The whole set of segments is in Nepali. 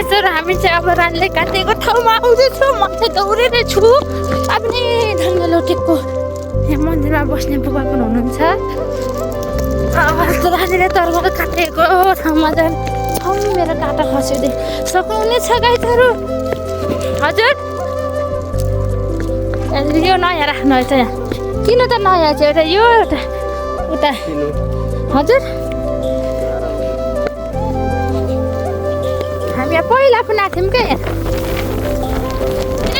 सर हामी चाहिँ अब रानले काटेको ठाउँमा आउँदैछौँ। म चाहिँ दौडिँदै छु। अब नि ढङ्गलोटेको यहाँ मन्दिरमा बस्ने बुबा पनि हुनुहुन्छ। रानीले तरकारी काटेको ठाउँमा जान मेरो काँटा खस्यो सक्नुहुनेछ गाईहरू। हजुर यो नयाँ राख्नु है त यहाँ किन त नयाँ चाहिँ एउटा यो एउटा उता हजुर हामी यहाँ पहिला पनि आएको थियौँ क्या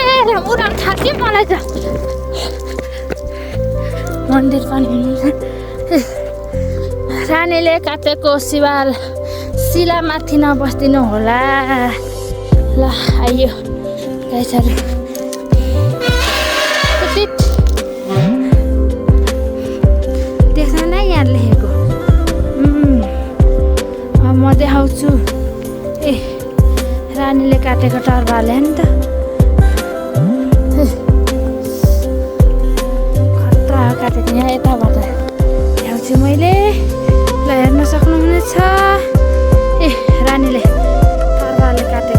ए उडान थाल्थ्यो मलाई त मन्दिर पनि हुनुहुन्छ। रानीले काटेको शिलामाथि नबस्दिनु होला। ल आइयो गाईहरू देख्न नै यहाँ लेखेको म देखाउँछु। ए रानीले काटेको टर्बाले नि त खतरा काटेको यहाँ यताबाट देखाउँछु मैले। ल हेर्न सक्नुहुनेछ ए रानीले टर्बाले काटेको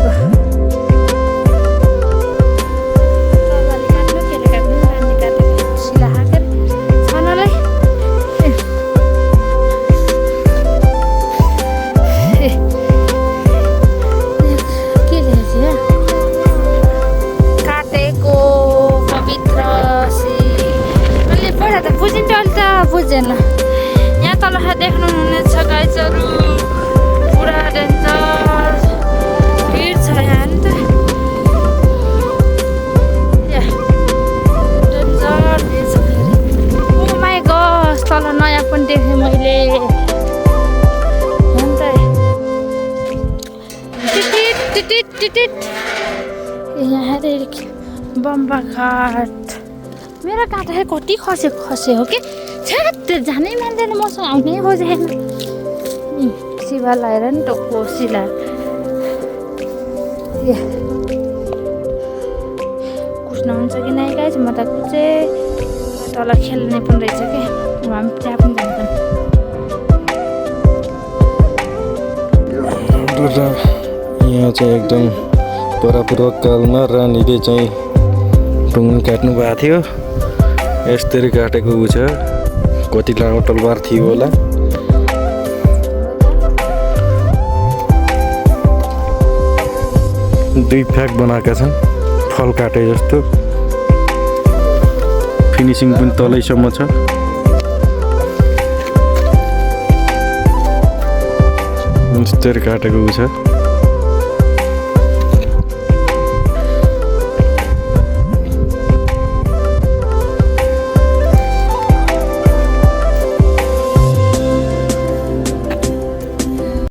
बुझेन। यहाँ तल देख्नुहुनेछ गाईहरू पुरा डेन्जर भिड छ यहाँ नि त डेन्जर भिड छ फेरि। ओ माई गस तल नयाँ पनि देखेँ मैले टिटिट यहाँ बम्बा घाट। मेरो काँटा कति खस्यो हो कि छ्याट जानै मान्दैन मसँग आउनै खोजेन। शिवा लगाएर नि टोक्को शिला कुट्न हुन्छ कि नै गाई म त कुचेँ तल खेल्ने पनि रहेछ क्या हामी त्यहाँ पनि जान्छौँ। यहाँ चाहिँ एकदम परापूर्वक कालमा रानीले चाहिँ ढुङ्गा काट्नु भएको थियो। यसरी काटेको ऊ छ कति लामो तलवार थियो होला। दुई फ्याक बनाएका छन् फल काटे जस्तो। फिनिसिङ पनि तलैसम्म छ। यसरी काटेको ऊ छ।